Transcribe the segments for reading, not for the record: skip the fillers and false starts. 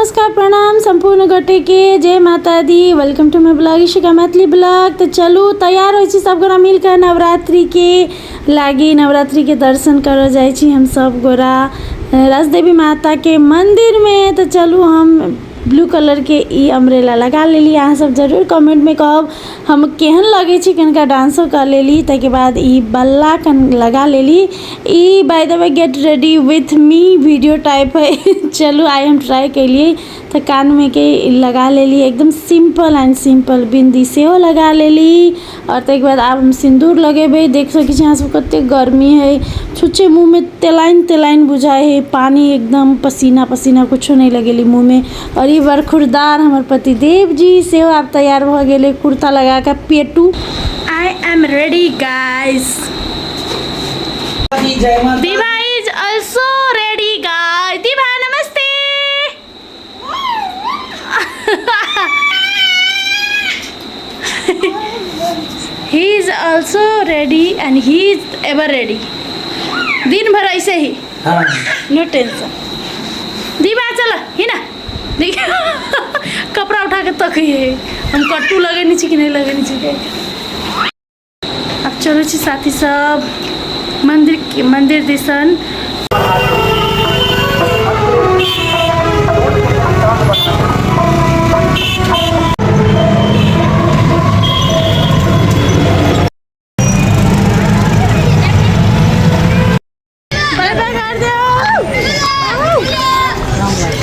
नमस्कार प्रणाम सम्पूर्ण गोटे के, जय माता दी। Welcome to my blog Ishika Maithili blog. तो चलू तैयार होइ छी सब गोरा मिल के नवरात्रि के लागी, नवरात्रि के दर्शन करऽ जाइ छी हम सब गोरा राजदेवी माता के मंदिर में। तो चलू हम ब्लू कलर के ई अम्ब्रेला लगा लेली। अहाँ सब जरूर कमेंट में कहब हम केहन लगै छी, कनिका डांसो कर लेली। ताहिके बाद ई बल्ला कन लगा लेली। ई by the way get ready with me video type है। चलू आइ हम ट्राई केलिए तऽ कानमे के लगा लेली, एकदम सिंपल एंड सिंपल बिंदी सेहो लगा लेली। और ताहिके बाद आब हम सिन्दूर लगेबै। देख सकै छी अहाँ सब कतेक गर्मी है, छुच्छे मुँहमे तेलाइन तेलाइन बुझाइ है, पानी एकदम पसीना पसीना कुछो नहि लगेली मुँहमे। और ई बरखुरदार हमर पतिदेव जी सेहो आब तैयार भऽ गेलै कुर्ता लगा कऽ पेटू। I am ready guys. Diva is also ready guys. Diva Namaste. He is also ready and he is ever ready. दिन भर ऐसे ही, हाँ। नो टेंशन। दीवा चल ही ना, देख कपड़ा उठा के तक है हम कट्टू लगे नहीं छी कि नहीं लगे नहीं छी। अब चलो छी साथी सब मंदिर मंदिर दिसन।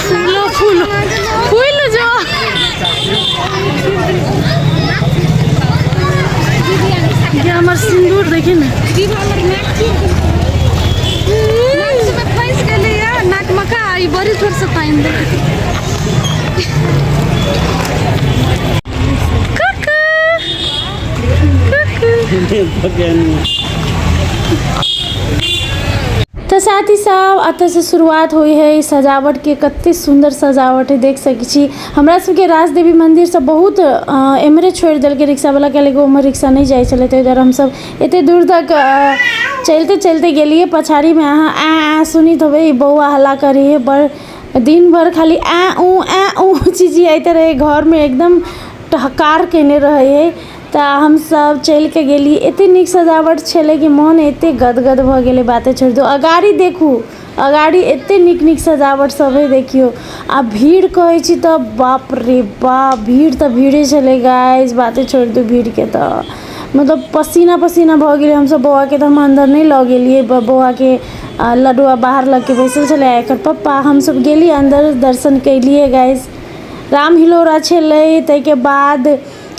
फूलो फूलो फूल जो ये हमर सिंदूर देखी ना, फंस गेलै नाक मका ई बड़ी जोर से तानि देलकै। कुकू कुकू। तऽ साथी सब एतऽसँ शुरुआत होइ है सजावट के। कते सुन्दर सजावट है देख सकै छी। हमरा सबके राजदेवी मंदिरसँ बहुत एम्हरे छोड़ि देलकै रिक्शावला, किएकि ओम्हर रिक्शा नहि जाइ छलै, ताहि दुआरे हमसब एते दूर तक चलिते चलिते गेलियै। पछाड़ीमे अहाँ ऐं ऐं सुनैत होबै, ई बौआ हल्ला करै है बड़ दिन भरि, खाली ऐं ऊँ ऐं ऊँ चिचियाइत रहै, घरमे एकदम टहकार केने रहै है। तऽ हमसब चलिके गेली, एते नीक सजावट छलै कि मोन एते गदगद भऽ गेलै, बाते छोड़ि दियौ। अगाड़ी देखू, अगाड़ी एते नीक नीक सजावट सब है देखियौ। आ भीड़ कहै छी तऽ बाप रे बाप, भीड़ तऽ भीड़े छलै गाइस, बाते छोड़ि दियौ भीड़के। तऽ मतलब पसीना पसीना भऽ गेलै हमसब। बौआके तऽ हम अन्दर नहि लऽ गेलियै, बौआके लडुआ बाहर लऽ के बैसल छलै एकर पप्पा। हमसब गेली अन्दर, दर्शन केलियै गाइस। राम हिलोरा छलै, ताहिके बाद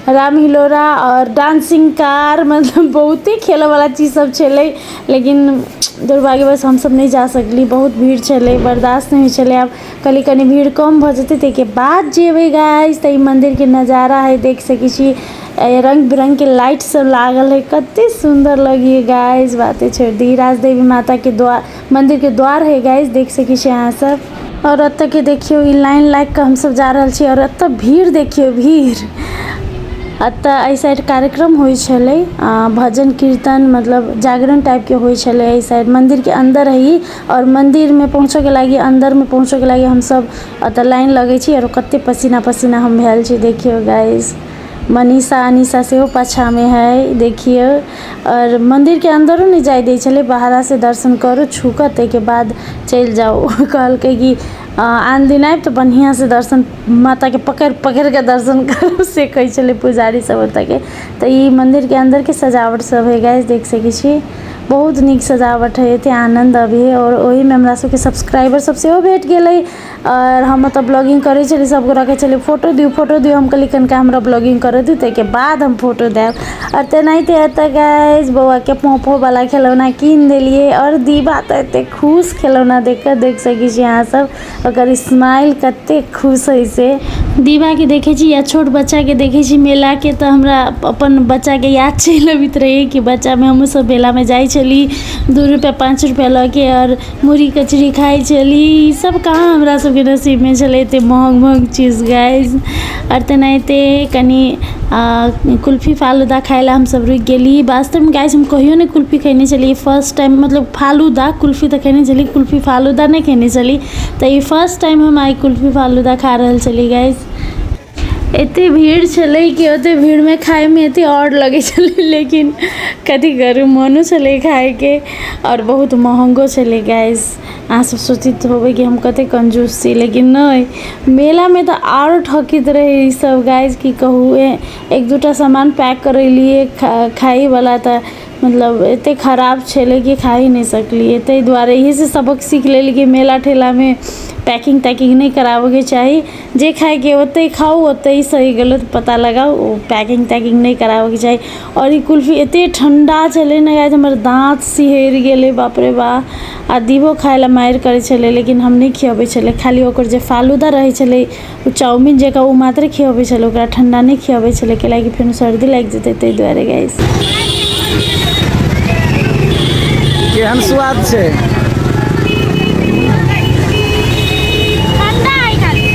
राम हिलोरा आओर डांसिंग कार, मतलब बहुते खेलऽवला चीज सब छलै, लेकिन दुर्भाग्यवश हमसब नहि जा सकली, बहुत भीड़ छलै, बर्दाश्त नहि होइ छलै। आब कहली कनि भीड़ कम भऽ जेतै ताहिके बाद जेबै गाइस। तऽ ई मन्दिरके नजारा हइ, देख सकै छी रङ्ग बिरङ्गके लाइट सब लागल हइ, कते सुन्दर लगैए गाइस, बाते छोड़ि दी। राजदेवी माताके द्वार मन्दिरके द्वार हइ गाइस, देख सकै छी अहाँ सब। आओर एतऽके देखियौ ई लाइन लागि कऽ हमसब जा रहल छी। आओर एतऽ भीड़ देखियौ भीड़। एतऽ एहि साइड कार्यक्रम होइ छलै, भजन कीर्तन मतलब जागरण टाइपके होइ छलै। एहि साइड मन्दिरके अन्दर है ई। आओर मन्दिरमे पहुँचऽके लागि, अन्दरमे पहुँचऽके लागि हमसब एतऽ लाइन लगै छी। आओर कते पसीना पसीना हम भेल छी देखियौ गाइस। मनीषा अनीषा सेहो पाछाँमे है देखियौ। आओर मन्दिरके अन्दरो नहि जाय दै छलै, बाहरासँ दर्शन करू छू कऽ ताहिके बाद चलि जाउ। कहलकै कि आन दिन आयब तऽ बढ़िआँसँ दर्शन माताके पकड़ि पकड़ि कऽ दर्शन करू, से कहै छलै पुजारी सब ओतऽके। तऽ ई मन्दिरके अन्दरके सजावट सब है गाइस, देख सकै छी बहुत नीक सजावट है, एते आनन्द अबै है। आओर ओहिमे हमरा सबके सब्सक्राइबर सब सेहो भेट गेलै। आओर हम ओतऽ ब्लॉगिंग करै छलियै, सब गोटा कहै छलै फोटो दियौ फोटो दियौ। हम कहलियै कनिका हमरा ब्लॉगिंग करऽ दियौ ताहिके बाद हम फोटो देब। आओर तेनाहिते एतऽ गाइस बौआके पोपो वाला खेलौना कीन देलियै। आओर दीवा तऽ एते खुश खेलौना देख कऽ, देख सकै छी अहाँ सब ओकर स्माइल कते खुश हइ से। दीवाके देखै छी या छोट बच्चाके देखै छी मेलाके तऽ हमरा अपन बच्चाके याद चलि अबैत रहै कि बच्चामे हमहूँ सब मेलामे जाइ छली, 2 रुपैआ 5 रुपैआ लऽ के आओर मुरही कचरी खाइ छली। ई सब कहाँ हमरा सबके नसीबमे छलै एते महग महग चीज गाइस। आओर तेनाहिते कनि कुल्फी फालूदा खाय ला हमसब रुकि गेली। वास्तवमे गाइस हम कहियो नहि कुल्फी खयने छलियै, फर्स्ट टाइम, मतलब फालूदा, कुल्फी तऽ खयने छली, कुल्फी फालूदा नहि खयने छली, तऽ ई फर्स्ट टाइम हम आइ कुल्फी फालूदा खा रहल छली गाइस। एते भीड़ छलै कि ओते भीड़मे खायमे एते आओर लगै छलै, लेकिन कथी करू, मोनो छलै खायके आओर बहुत महगो छलै गाइस। अहाँ सब सोचैत होबै कि हम कते कंजूस छी, लेकिन नहि, मेलामे तऽ आरो ठकित रहै ई सब गाइस, की कहू। एक दूटा सामान पैक करेलियै खाइवला, तऽ मतलब एते खराब छलै कि खा ही नहि सकलियै। ताहि दुआरे एहिसँ सबक सीख लेली कि मेला ठेलामे पैकिंग तैकिंग नहि कराबऽके चाही। जे खायके ओतहि खाउ, ओतहि सही गलत पता लगाउ, ओ पैकिंग तैकिंग नहि कराबऽके चाही। आओर ई कुल्फी एते ठण्डा छलै ने गाइस, हमर दाँत सिहरि गेलै, बाप रे बा। आ दीबो खाय लए मारि करै छलै, लेकिन हम नहि खियबै छलै। खाली ओकर जे फालूदा रहै छलै, ओ चाउमिन जकाँ, ओ मात्रे खियबै छलै, ओकरा ठण्डा नहि खियबै छलै, कैलाकि फेर सर्दी लागि जेतै, ताहि दुआरे गाइस। केहन स्वाद छै? ठंडा है खाली।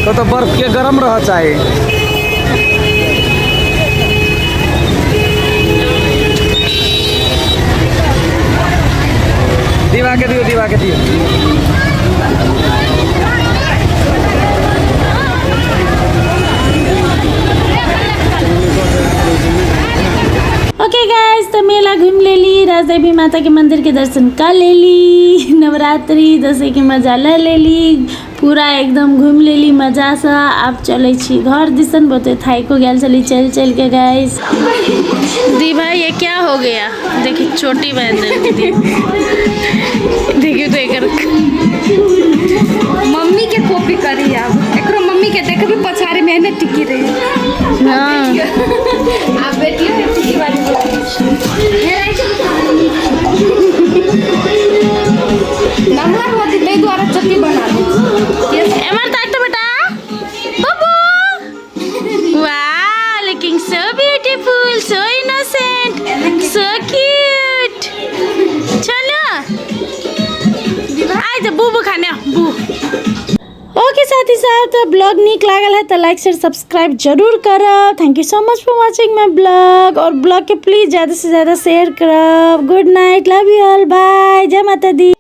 तो बर्फ के गरम रह चाही। दीवा के दियो, दीवा के दियो। ओके गाइस, तऽ मेला घूमि लेली, राजदेवी माता के मंदिर के दर्शन कर लेली, नवरात्रि दशहरा के मजा ले लेली, पूरा एकदम घूमि लेली मजासँ। आब चलै छी घर दिसन, बहुते थाइको गेल छली चलि चलि के गाइस। दी भाई, ये क्या हो गया? देखी, चोटी बांधि देलकै दी। देखियौ तऽ एकर मम्मी के कॉपी करी आब। एकरो मम्मी के देखबी, पछाड़ी में एने टिकी रही। आब बेटियो के टिकी वाली। नमहर होती, ताहि दुआरे चोटी बना दै छी। एमहर ताक तऽ बेटा बाबू। Wow, looking so beautiful, so innocent, so cute. चलो आइ तऽ बूबू खाने बू। ओके साथी साहब, तऽ ब्लॉग नीक लागल है तऽ लाइक, शेयर, सब्सक्राइब जरूर करब। Thank you so much for watching my blog और ब्लॉग के प्लीज ज़्यादा से ज़्यादा शेयर करब। Good night, love you all, bye, जय माता दी।